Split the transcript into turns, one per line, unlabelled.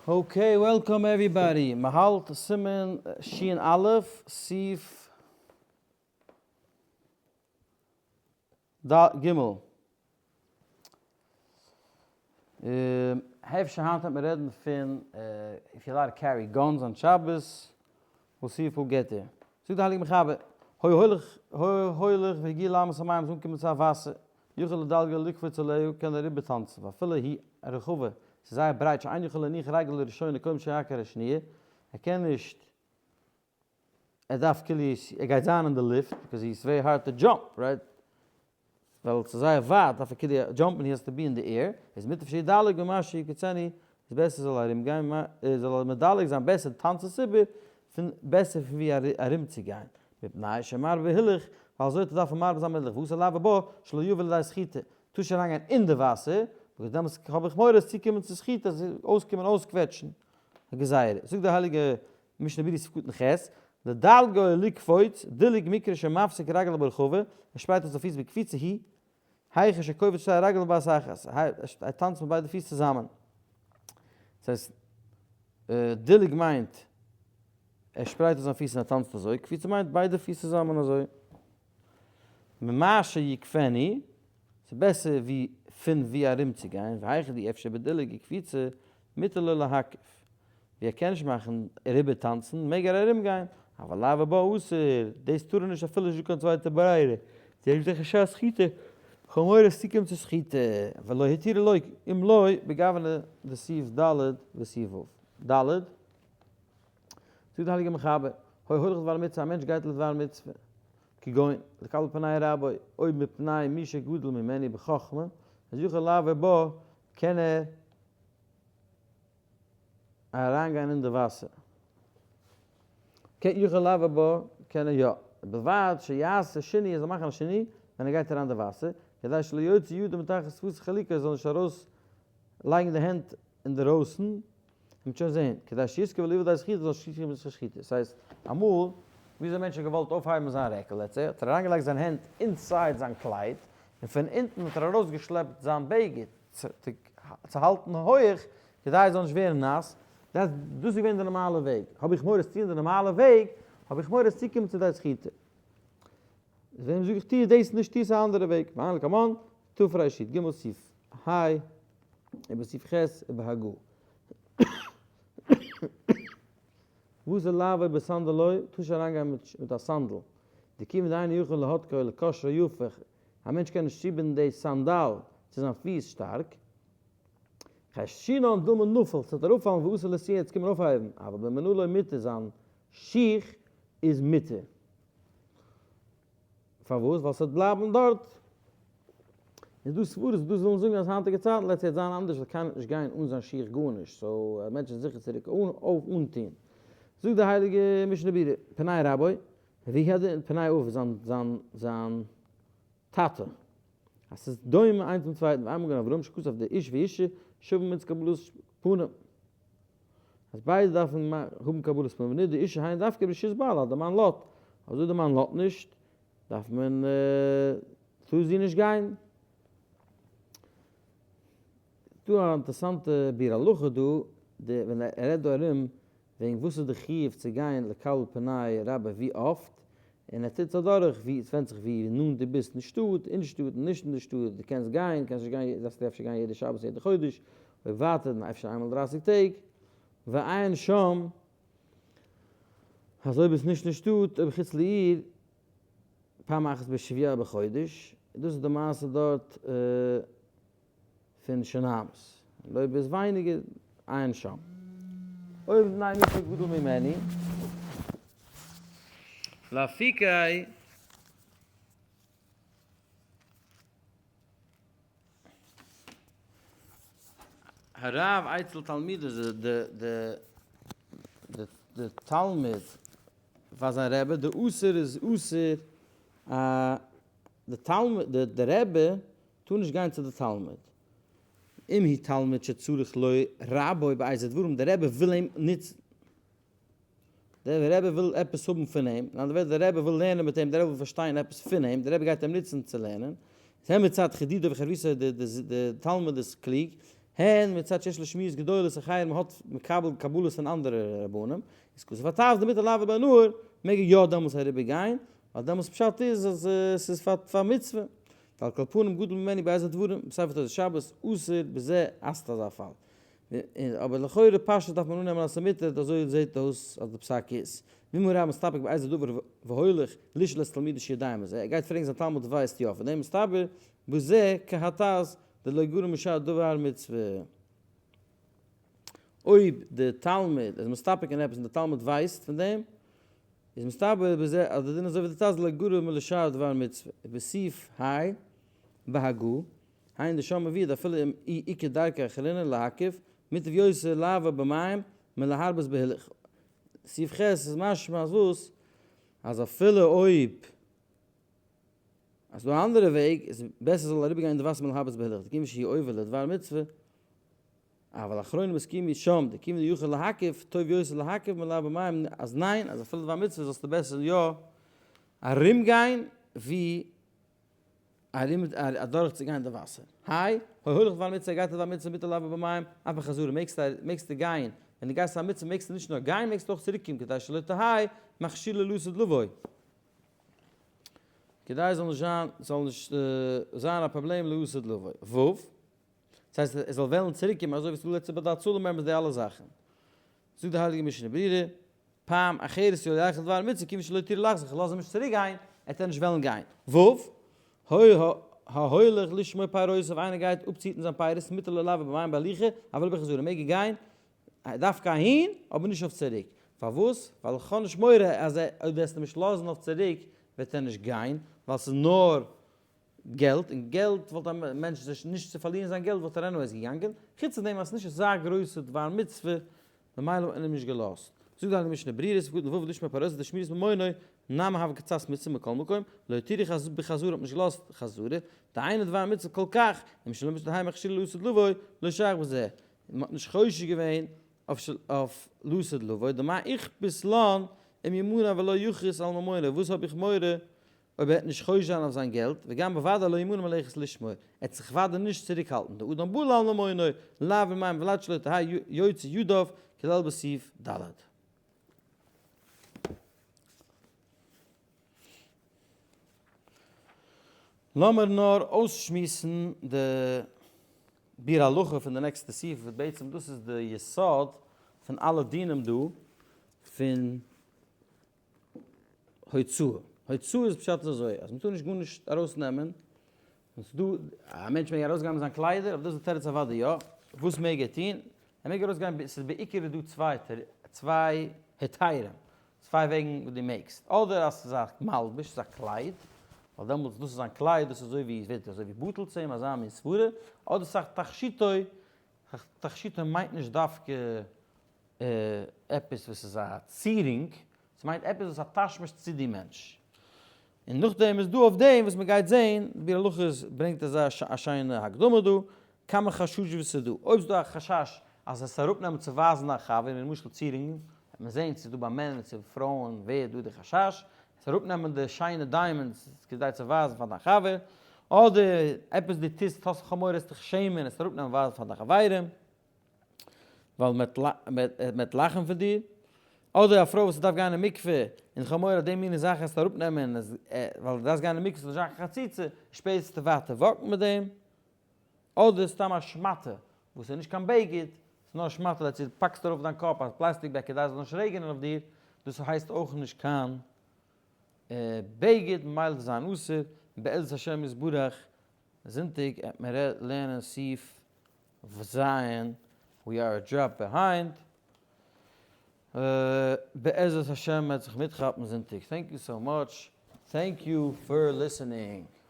Okay, welcome everybody. מ'האלט סימן שין א', סעיף ד ג. אפשר היינט וועט מען רעדן פון if you allowed to carry guns on שבת, we'll see if we'll get there. זאגט די הייליגע מחבר, היה הולך הולך והגיע לאמת המים איז אנגעקומען צו א וואסער, יכול לדלג לקפוץ עליה קען ער אריבערטאנצן, ואפילו היא רחבה, ס'איז זייער ברייט שאין יכול להניח רגלו הראשונה קודם שיעקר השניה, ער קען נישט, ער דארף כאילו ער גייט זיין אין די לופט, because it's very hard to jump, right? ווייל ס'איז זייער ווייט דארף ער כאילו jump ן, he has to be in the air, איז מוטב שידלג ממה שיקפצנו, איז בעסער זאל ער ארום גיין, זאל ער מדלג זיין בעסער טאנצן איבער, פון בעסער פון ווי ארום צו גיין, מפני שמרבה הילוך, ווייל אזוי וועט ער דארפן מרבה זיין בהילוך, ואסור לעבור בו, שלא יבא לידי סחיטה, טאר נישט אריינגיין אין די וואסער, because דעמאלטס האב איך מורא עס צוקומען צו סחיטה, אויסקומען אויסקוועטשן, א גזירה, זאגט דער הייליגער משנה ברורה סעיף קטן ח', לדלגו לקפוץ, דילוג מקרא שמפסיק רגליו ברחבה, ער שפרייט אויס די פיס בקפיצה היא, היכן שקופץ שתי רגליו בבת אחת, ער טאנצט מיט ביידע פיס צוזאמען. דאס הייסט, דילוג מיינט ער שפרייט אויס זיין פיס און ער טאנצט אזוי, קפיצה מיינט ביידע פיס צוזאמען אזוי. ממה שיקפצנו, ס'איז בעסער ווי פון ווי ארום צו גיין, והיכא דאי אפשר בדילוג וקפיצה, מותר לו להקיף. ווי ער קען נישט מאכן אריבער טאנצן מעג ער ארום גיין, אבל לעבור בה אסור, דאס טאר ער נישט אפילו נישט דא קיין צווייטע ברירה, זי האט זיך חשש סחיטה, כ'האב מורא עס צוקומט צו סחיטה, ולא התירו לו אם לא בגוונא דסעיף ד' וסעיף ו'. ד', זאגט די הייליגע מחבר, היה הולך לדבר מצוה, א מענטש גייט לדבר מצוה, כגון, לקבל פני רבו, או מפני מי שגדול ממנו בחכמה, אז יוכל לעבור בה, קען ער אריינגיין אין די וואסער. כן יוכל לעבור בה, קען ער יא. ובלבד שיעשה שינוי, ער זאל מאכן א שינוי ווען ער גייט אריין די וואסער, כדי שלא יוציא ידו מתחת שפת חלוקו, ער זאל נישט ארויס לייגן די הענט אינדערויסן, מ'וועט שוין זען, כדי שיזכה ולא יבא לידי סחיטה, זאל נישט צוקומען צו סחיטה. ס'הייסט, אמאל, וויאזוי א מענטש האט געוואלט אויפהייבן זיין רעקל, let's say, האט ער אריינגעלייגט זיין הענט inside זיין קלייד, און פון אונטן האט ער ארויסגעשלעפט זיין בגד, צו האלטן הויעך כדי עס זאל נישט ווערן נאס, דאס איז געווען די נארמאלע וועג, האב איך מורא עס טוען די נארמאלע וועג, האב איך מורא עס צוקומען צו די סחיטה. דעם זאג איך טוה דאס נישט, טוה עס א אנדערע וועג, ועיין לקמן, תרי"ג סעיף ה, ובסעיף ח' ובהגה. ואסור לעבור בסנדלו, טאר נישט אריינגיין מיט א סאנדל, דכיון דאינו יכול להדקו לקושרו יפה, א מענטש קען נישט צובינדן די סאנדאל צו זיין פיס שטארק, חיישינן דילמא נפיל, ס'וועט אראפפאלן ואתי לאתויי עס קומען אויפהייבן, אבל במנעלו מותר זיין שיך איז מותר. פארוואס? ווייל ס'וועט בלייבן דארט. איז דא סברות וואס ווילן זאגן אז היינטיגע צייטן let's say וועט זיין אנדערש ווייל קיינער וועט נישט גיין אן זיין שיך גארנישט, so א מענטש איז זיכער צוריק אויף אנטוהן. זאגט די הייליגע משנה ברורה, פני רבו, ווי האט די פני אב זיין זיין זיין טאטע? אז ס'איז דומה איינס צום צווייטן, ועיין מגן אברהם שכתב דאיש ואישה שווים מצד קבלת פנים, אז ביידע דארפן האבן קבלת פנים, ונידוי אישה היינו דווקא ברשות בעלה אז די מאן לאזט, אבער אויב די מאן לאזט נישט דארף מען טאר זי נישט גיין. דא א אינטערסאנטע ביאור הלכה דא, די ווען ער רעדט דא ארום וועגן וואס איז די חיוב צו גיין לקבל פני רבו ווי אפט, און ער טוט עס אדורך ווי עס ווענדט זיך ווי נאנט דו ביסט אין שטאט, אין שטאט און נישט אין די שטאט, דו קענסט גיין, קענסט נישט גיין, דארפסטו אפשר גיין יעדע שבת יעדע חודש, אויב ווייטער דאן אפשר איינמאל דרייסיג טעג, ועיין שם, אז אויב ביסט נישט אין שטאט, אויב חוץ לעיר, פעם אחת בשבוע בחודש, דאס איז די מעשה דארט. פון שונמית, און אויב איז ווייניגער, עיין שם. אויב ניין נישט גדול ממני. לאפיקי. הרב אצל תלמידו די תלמיד פאר זיין רבי, די אסור איז אסור א די תלמיד די רבי טאר נישט גיין צו די תלמיד. אם הוא תלמיד שצריך לו רבו באיזה דברים, דער רבי וויל אים נוצן, דער רבי וויל עפעס האבן פון אים, אין אנדערע ווערטער דער רבי וויל לערנען מיט אים, דער רבי וויל פארשטיין עפעס פון אים, דער רבי גייט אים נוצן צו לערנען, הן מצד חידודו וחריפותו, די תלמיד איז קלוג, הן מצד שיש לו שמועות גדולות אחרים מען האט מקבל קבלות פון אנדערע רבנים, איז כתוב הטז דמותר לעבור בנהר, מעג ער יא דעמאלס אריבער גיין, ווייל דעמאלס פשט איז אז עס איז פאר מצוה, ועל כל פנים גדול ממני באיזה דברים, בספר תוס' שבת, אסור בזה אסט אזא פאל. אבער לכאורה פשטות דארף מען אננעמען אז ס'מותר, אזוי זעט אויס אז די פסק איז. ואם הרב מסתפק באיזה דבר והולך לשאול את תלמידו שיודע מזה, ער גייט פרעגן זיין תלמיד ווייסט יא פון דעם, מסתבר בזה כהטז דלא גרם משאר דבר מצוה. אויב די תלמיד איז מסתפק אין עפעס און די תלמיד ווייסט פון דעם, איז מסתבר בזה אז די דין איז אזוי ווי די טז דלא גרם לשאר דבר מצוה. בסעיף ה בהגה, היינו דשם אביה דאפילו אם אי איכא דרכא אחרינא להקיף, מוטב יותר לעבור במים מלהרבות בהילוך. סעיף ח' איז משמע אז וואס? אז אפילו אויב אז ס'דא א אנדערע וועג איז בעסער זאל אריבערגיין אין די וואסער מלהרבות בהילוך דכיוון שהוא עובר לדבר מצוה, אבל אחרונים הסכימו שם דכיוון דיכול להקיף טוב יותר להקיף מלעבור במים אז ניין אז אפילו דבר מצוה זאלסטו בעסער יא ארומגיין ווי ארום אדורך צו גיין די וואסער. היי, הולך דבר מצוה גייט לדבר מצוה מותר לעבור במים, אף בחזרה מעגסטו מעגסטו גיין, ווען דו גייסט צו א מצוה מעגסטו נישט נאר גיין מעגסטו אויך צוריק קומען כדי שלא תהא מכשילה לעתיד לבוא. כדי עס זאל נישט זיין זאל נישט זיין א פראבלעם לעתיד לבוא. ו'. דאס הייסט ער זאל וועלן צוריק קומען אזוי ווי ס'איז דא לעצטע ביי די הצלה members די אלע זאכן. זאגט די הייליגע משנה ברורה, פעם אחרת יאר יחל דבר מצוה כיוון שלא התירו לחזור, איך לאז אים נישט צוריק גיין, עט ער נישט וועלן גיין. ו'. ההולך לשמור פירותיו, איינער גייט אפצוהיטן זיין פירות, מותר לו לעבור במים בהליכה, אבל בחזרה, מעג ער גיין דווקא אהין, אבער נישט אויף צוריק. פארוואס? ווייל איך האב נישט מורא אז אויב וועסטו אים נישט לאזן אויף צוריק, וועט ער נישט גיין, ווייל ס'איז נאר געלט, און געלט וואלט א מענטש זיך נישט צו פארלירן זיין געלט וואלט ער anyways געגאנגען, חוץ פון דעם אז ס'איז נישט אזא גרויסע דבר מצוה, ממילא האט מען אים נישט געלאזט. זאגט די הייליגע משנה ברורה, סעיף קטן ו' לשמור פירותיו דשמירת ממונו, נמי הוה קצת מצוה מכל מקום, לא התירו בחזרה האט מען נישט געלאזט חזרה, דאינו דבר מצוה כל כך, ומשום לא משנה תהא מכשילה לעתיד לבוא, לא שייך בזה, מען האט נישט חושש געווען אויף לעתיד לבוא, דמאי איכפת לן אם ימנע ולא יחוס על ממונו, וואס האב איך מורא אויב ער וועט נישט חושש זיין אויף זיין געלט, וגם בוודאי לא ימנע מלכת לשמור, ער וועט זיך וודאי נישט צוריק האלטן, דאדם בא לעל ממונו, לעבור במים ובלבד שלא תהא יוצא ידיו, כולל בסעיף ד'. לאמיר נאר אויסשמועסן די ביאור הלכה פון די נעקסטע סעיף, וואס בעצם דאס איז די יסוד פון אלע דינים דא פון הוצאה. הוצאה איז פשט איז אזוי, אז מ'טאר נישט גארנישט ארויסנעמען, און ס'דא, א מענטש מעג ארויסגיין מיט זיין קליידער, אויף דאס איז די תירוץ אוודאי יא, וואס מעג ער טון? ער מעג ארויסגיין, ס'איז בעיקר איז דא צוויי צוויי היתרים, צוויי וועגן וואס דו מעגסט, אדער אז ס'איז א מלבוש, ס'איז א קלייד, ווייל דעמאלטס דאס איז זיין קלייד, דאס איז אזוי ווי, עס ווערט אזוי ווי בטל צו אים, אזא מין סברה, אדער ס'איז א תכשיטו, תכשיטו מיינט נישט דווקא עפעס וואס איז א צירונג, ס'מיינט עפעס וואס איז א תשמיש צו די מענטש. און נאכדעם איז דא אויף דעם וואס מ'גייט זעהן, ביאור הלכות ברענגט אזא א שיינע הקדמה דא, כמה חששות וואס איז דא. אויב איז דא א חשש אז עס אראפנעמען צו ווייזן א חבר, ווי למשל צירונגן, וועט מען זעהן צו איז דא ביי מענער צו פרויען ווער איז דא די חשש, עס אראפנעמען די שיינע diamonds כדי צו ווייזן פאר דיין חבר, אדער עפעס דו טוסט האסט איך מורא עסט דיך שעמען עס אראפנעמען ווייזן פאר דיין חברים. ווייל מען וועט לאכן פון דיר, אדער א פרוי וואס דארף גיין אין מקווה, און איך האב מורא אז די מינע זאכן וועסטו אראפנעמען, ווייל דו דארפסט גיין אין מקווה ס'זאל נישט זיין קיין חציצה, שפעטער וועסטו ווייטער walk ן מיט דעם, אדער סתם א שמאטע וואס איז נישט קיין בגד, ס'איז נאר א שמאטע דו פאקסט ארויף דיין קאפ א plastic bag כדי ס'זאל נישט רעגענען אויף דיר, דאס הייסט אויך נישט קיין בגד, ממילא וועט זיין אסור, בעזרת השם יתברך זונטאג וועט מען לערנען סעיף ז', we are a drop behind, בעזרת השם מ'עט זיך מיטכאפן זונטאג, thank you so much, thank you for listening.